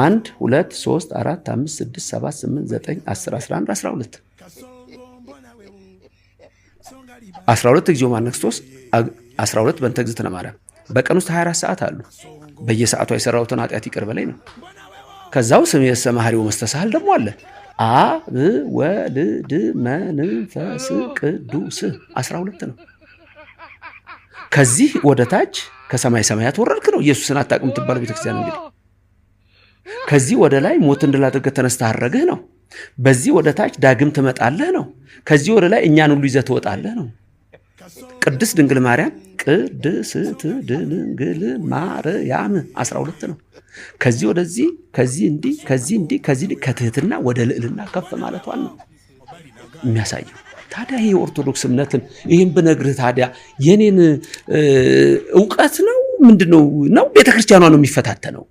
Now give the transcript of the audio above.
1፣ 2፣ 3፣ 4፣ 5፣ 6፣ 7፣ 8፣ 9፣ 10፣ 11፣ 12። 12 እግዚኦ መሐረነ ክርስቶስ፣ 12 በእንተ እግዝእትነ ማርያም። በቀን ውስጥ 24 ሰዓት አሉ። በየሰዓቷ የሰራሁትን ኃጢአት ይቅር በለኝ ነው። ከዛው ስሜ መሐሪ ወመስተሳህል ደግሞ አለ። አብ ወልድ መንፈስ ቅዱስ 12 ነው። ከዚህ ወደ ታች ከሰማይ ሰማያት ወረድክ ነው። ኢየሱስን አታውቅም የምትባለው ቤተክርስቲያን እንግዲህ ከዚህ ወደ ላይ ሞትን ድል አድርገህ ተነስተህ አረግህ ነው። በዚህ ወደ ታች ዳግም ትመጣለህ ነው። ከዚህ ወደ ላይ እኛን ሁሉ ይዘህ ትወጣለህ ነው። ቅድስት ድንግል ማርያም፣ ቅድስት ድንግል ማርያም 12 ነው። ከዚህ ወደዚህ፣ ከዚህ እንዲህ፣ ከዚህ እንዲህ፣ ከዚህ እንዲህ፣ ከትህትና ወደ ልዕልና ከፍ ማለቷን ነው የሚያሳየው። ታዲያ ይሄ የኦርቶዶክስ እምነትን ይህን ብነግርህ ታዲያ የኔን እውቀት ነው ምንድን ነው? ቤተክርስቲያኗ ነው የሚፈታተነው።